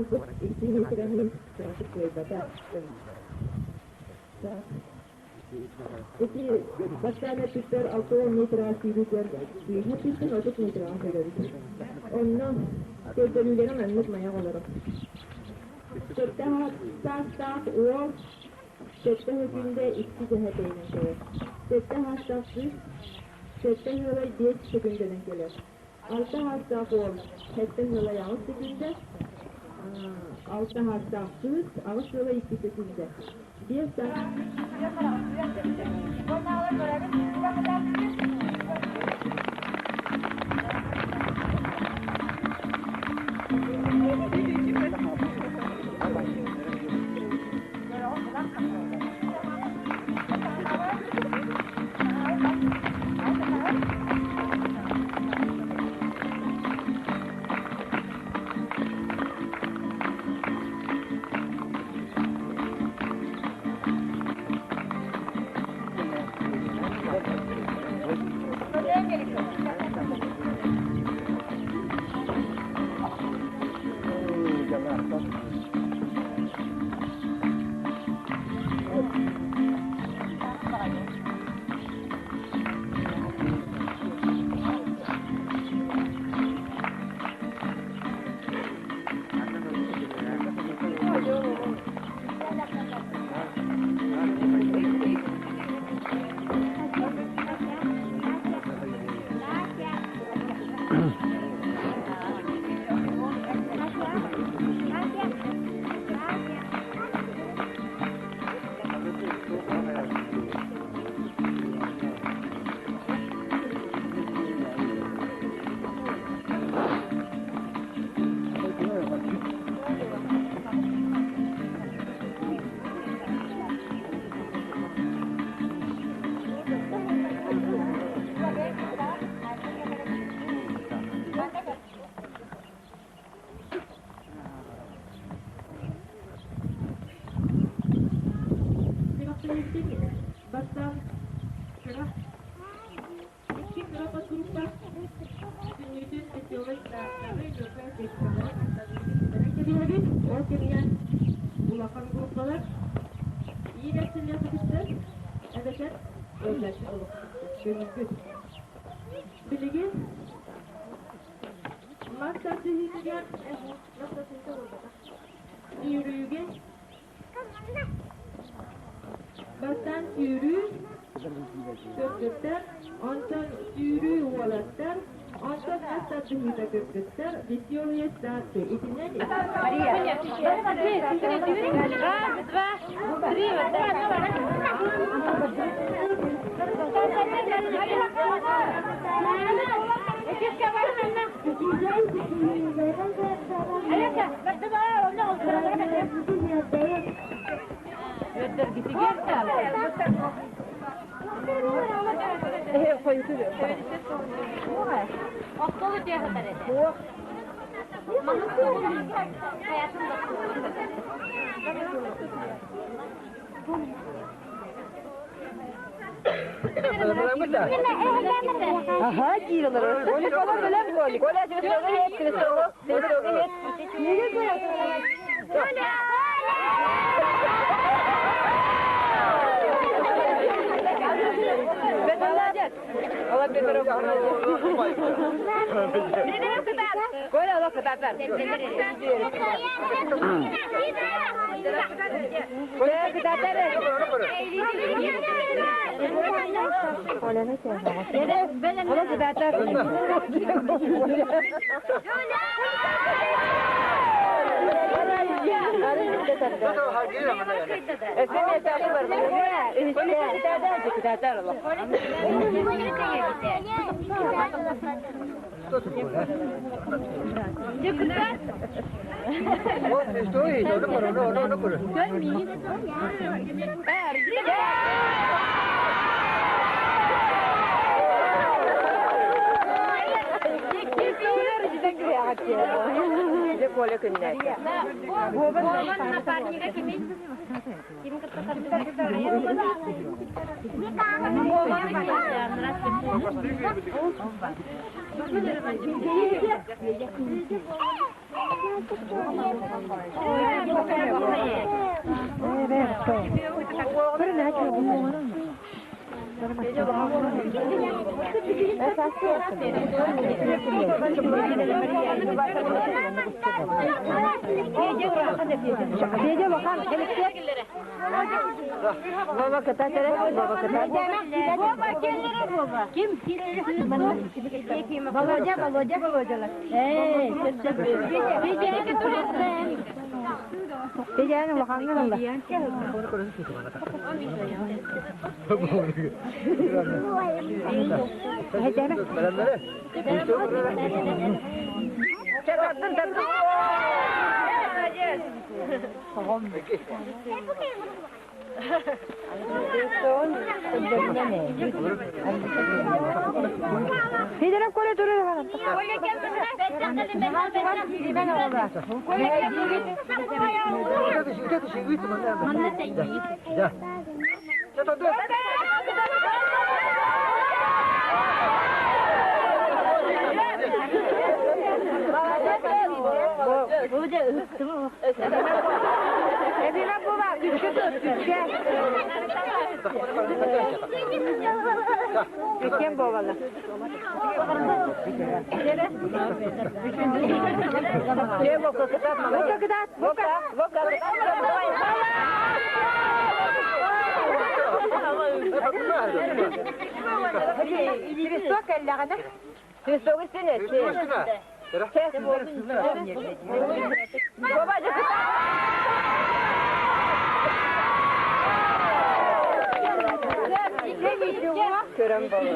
ылбыт икки миэстэни кыратык кыайбата. Ити бастаан эппиппэр 60 метраҕа сүүрүүтүгэр сүүһэ түстэн 30 метраҕа сүүрэбит. Онно көрдөрүүлэрэ маннык майах олорор. Сэттэ саастаах уол сэттэ сөкүүндэ икки тэһэ тэйинэн кэлэр. Сэттэ саастаах кыыс сэттэ ыалай биэс сөкүүндэнэн кэлэр. Алта саастаах уол сэттэ ыалай аҕыс сөкүүндэ, алта саастаах кыыс аҕыс ыалай икки сөкүүндэ. Биэс саас Бастаан кыра икки кыра подгруппа күннүүтүн веселый стартовый группа фестиваль кэбиһэбит. Ол кэмҥэ улахан группалар иирэрсиллиэххититтэн эбэтэр ыалдьааччы олоххутуттан Билигин мас тардыһыытыгар мас тардыһыыта буолбатах. Сүүрүүгэ Бастаан сүүрүү кыргыттар, онтон сүүрүү уолаттар, онтон мас тардыһыыта кыргыттар, веселые старты. Итинэн Мария. Раз, два, три, вот так. Аха диир Дьэ Коля күннээтэ. Вова напарнига кими? Ким кытта Вова кытаат эрэ, Вова кытаат. Вова келлere Вова. Ким? Володя, Володя, Володя. Эй, Федя, Федяны улахаҥҥын ылла. Эһэтээмэ. Чэ, тардын, тардын. Федоров Коля турар. Эбиме була, күчкө тут, күчкө. Күчкен болалы. Вовка, кытаат, Вовка кытаат, Вовка. Вовка, давай. Свисток эллэҕинэ. Свисток истин эти. Вова, дьэ кытаат. Көрөн боло.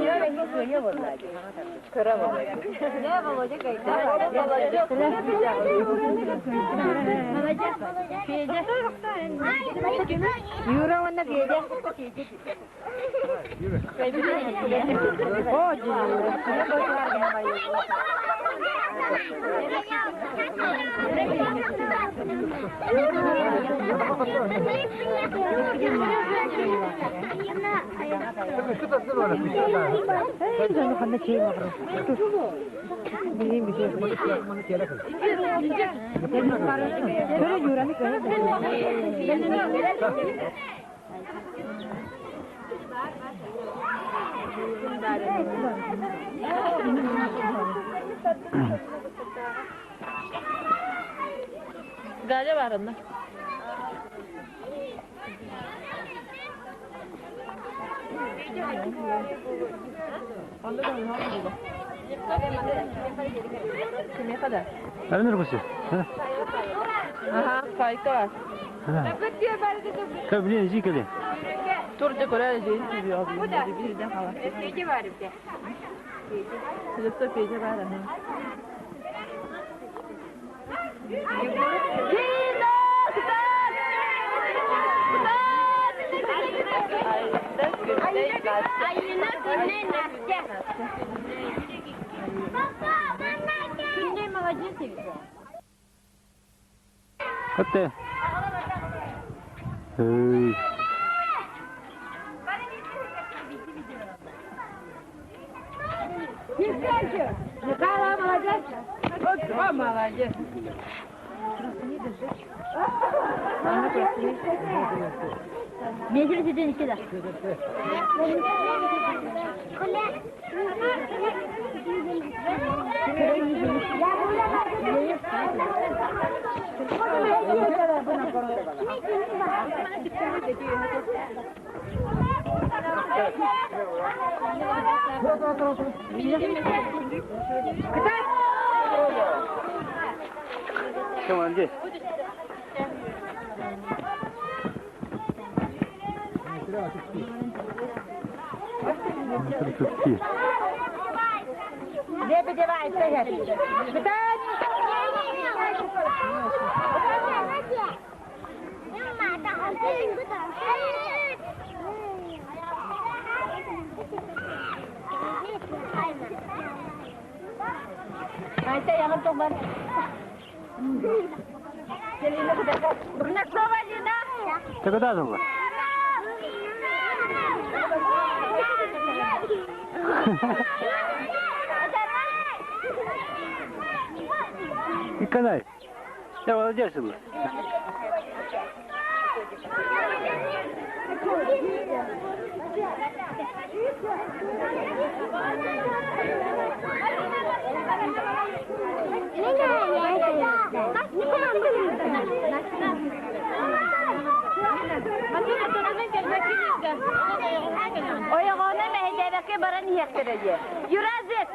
Көрөн боло. Юра уонна Федя. О, Галя бар онно. Онно да онно буолуо. Кимиэхэ да? Аха, Файка бар. Тур дьэ көрө дьиэн биирдэн хаалар. Филиппа Федя бар аха. Айына күнней Настя. Күнней молодец. 어때? 에이. Михайло, молодец. О, молодец. Meclis edin iki de. 형 완전. 좋지. Лебедева, айтта Кытаат. Айтта ягын. Бурнакова Лина. Ты куда думала? И канай. Я молодец. Ойоҕоно мэһэйдээбэккэ баран иһиэхтэрэ дии. Юразет!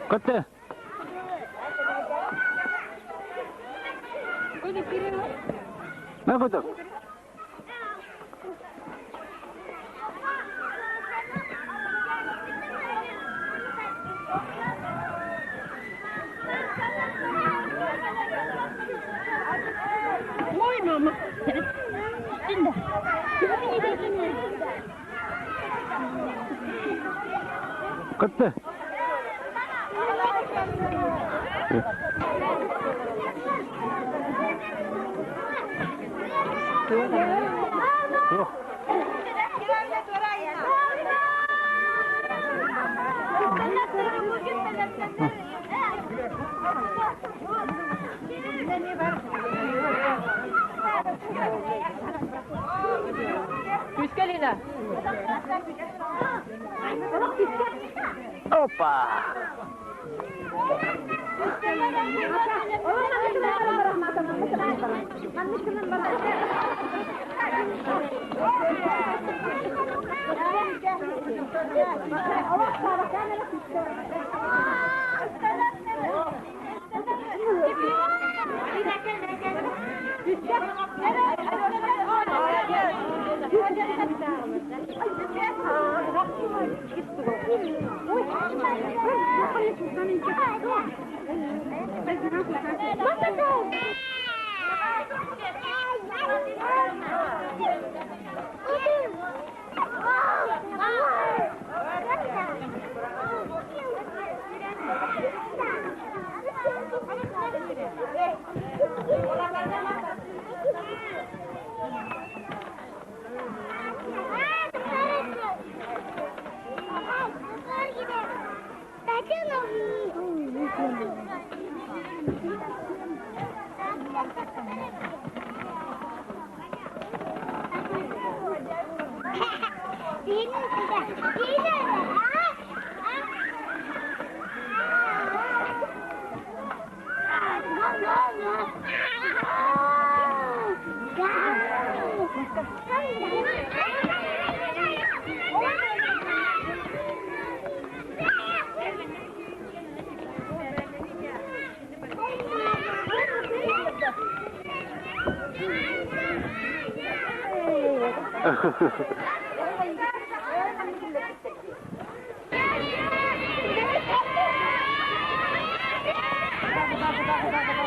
Котты. На куток. Ой, мама. Котты. Суох. Күүскэ Лина. Опа!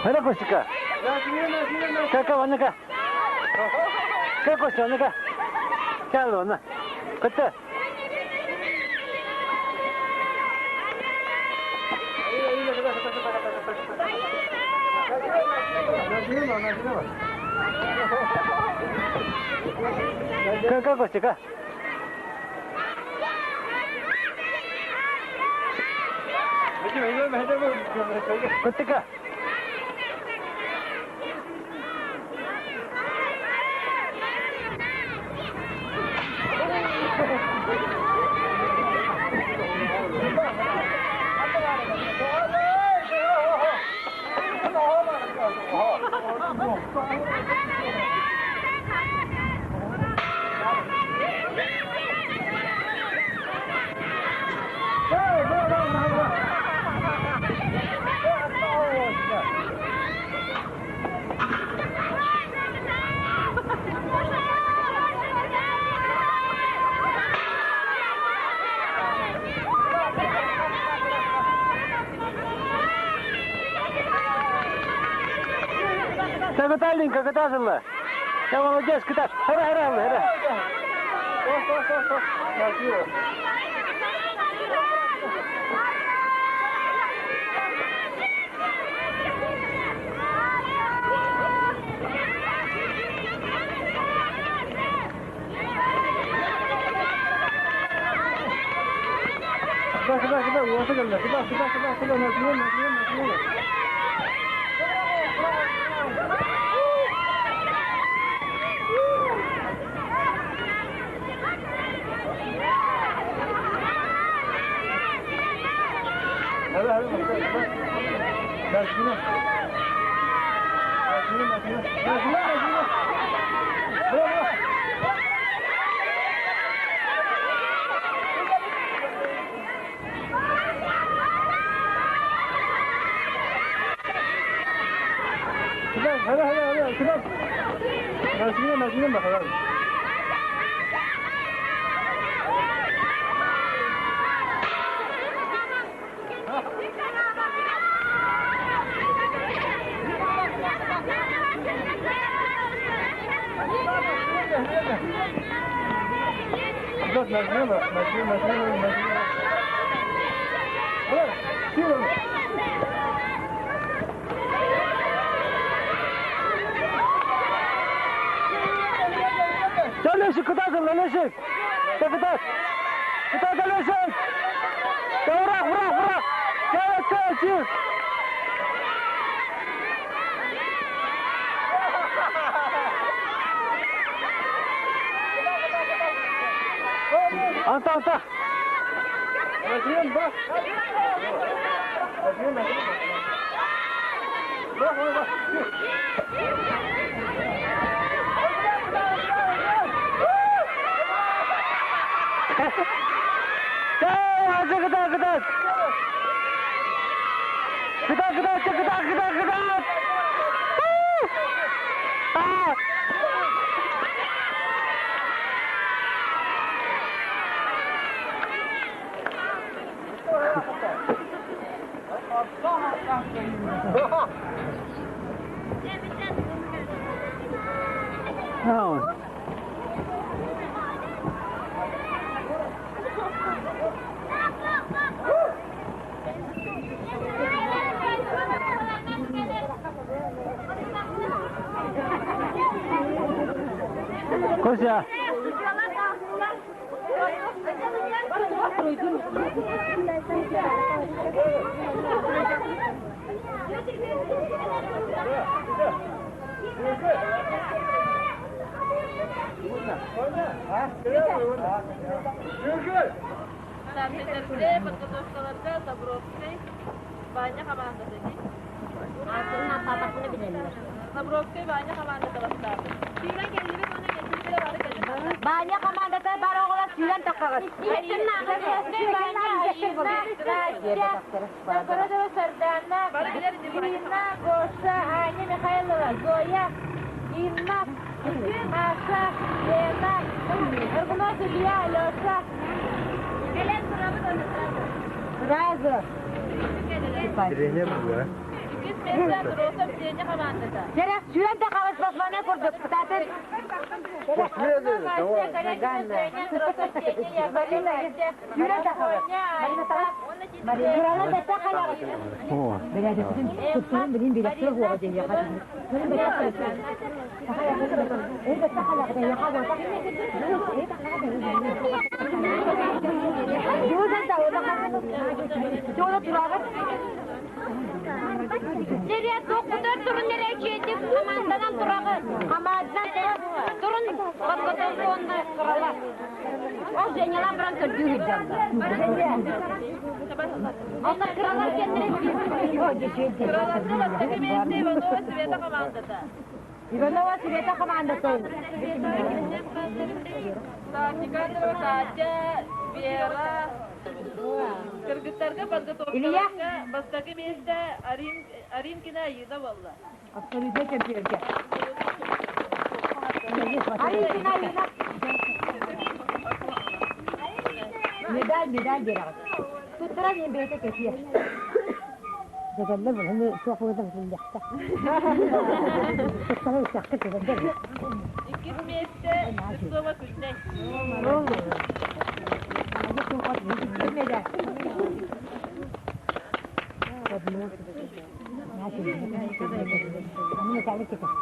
Хайа Костика. Кака ваныка. Как Костя, ваныка. Кал вана. Котта. Кака Костика. Котика. Кыталинка, кытасылла. Я молодец, кытас. Хара, хара, хара. Сюда, сюда, сюда, сюда, сюда, сюда, сюда, сюда, на на на Лешик, кытаатың, Лешик! Кытаат! Кытаат, Лешик! Бырақ, бырақ, бырақ! Кәлі, кәлі, чик! Анта, анта! Кытаат, кытаат! Кытаат, кытаат, кытаат, кытаат, кытаат! А! Костя! Подготовкаларга Забровский, Ваня командасы. Забровский Ваня командасы бастады. Сүйрен келдибит, оны келдибит, бары келди. Баня командата бар оҕолор сүүрэн таххаҕыт. Новгородова Сардана, Ирина, Гоша, Аня Михайлова, Зоя, Инна, Маша, Лена, Аргунов Илья, Леша. Сразу. Тренер була. Үкіс месте Андросов Сеня командасы. Сэрэ сүүрэн таххаҕыт басмана курдук. Кытаатын. Сүүрэн таххаҕыт. Марина бэтэ халаҕыт. О. Nereye dokudur turun nereye çeydik komandadan turağı. Komandadan turun подготовка онна kırala. Ол женяла бран көрдүү Онна kırалар kendine Kırаларга бастакы месте Иванова Света командасы. Иванова Света командасы. Никанова Катя, Вера. Кыргыздарга подготовкаларга бастакы месте Аринкина Аида болла. Абсолютно чемпионка. Аринкина Аина. Медаль, медаль берәгез. Туттыра мен бәйте кәфия. Кэпсэтэллэр буолан суох буолан биллэхтэ. Туттара үсэххэ түбэдэр. Иккис миэстэ Слепцова Күннэй.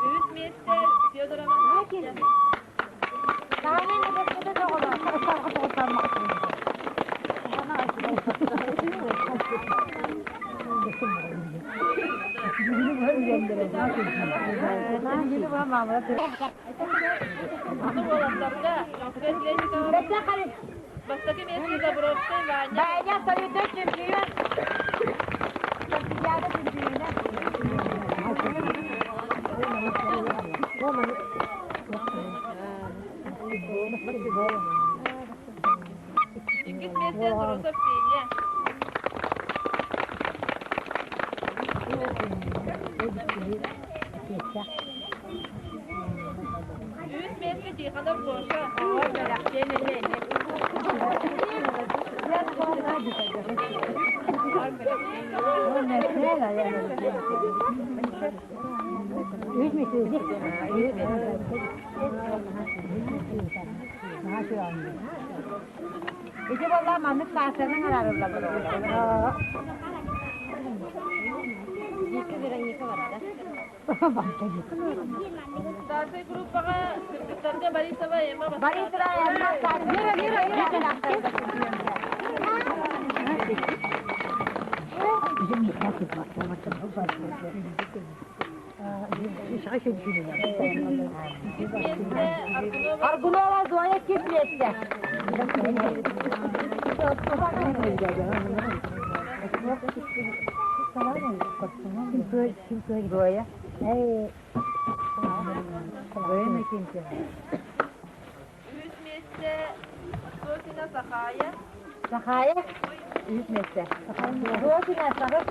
Үһүс миэстэ Федорова Настя. Аны уолаттарга Атлетикаҕа бастакы миэстэ Забровскай Ваня. Ваня салютуй чемпион! Олимпиада чемпиона! Иккис миэстэ Трусов Сеня. Үһүс миэстэ Тихонов Гоша. Ити буолла маннык саастарынан араарыллар. Вика Вероника барда. Старшай группаҕа кыргыттарга Борисова Эмма Борисова Эмма Вера, Вера, Вера. Миэстэ Аргунова Аргунова Зоя ким миэстэ? Зоя. Үһүс миэстэ Сосина Сахая. Сахая үһүс миэстэ. Сосина Сахая.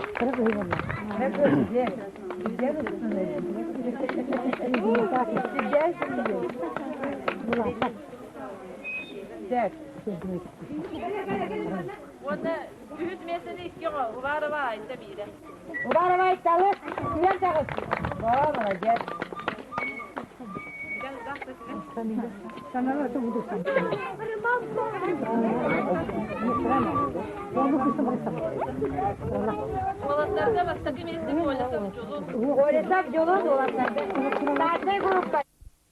Уонна үһүс миэстэни икки оҕо Уварова Айта биирэ. Уварова Айталы сүйэн таҕыс. О, молодец. Уолаттарга бастакы миэстэ Колесов Дьулун. Колесов Дьулун уолаттарга. Старшай группа.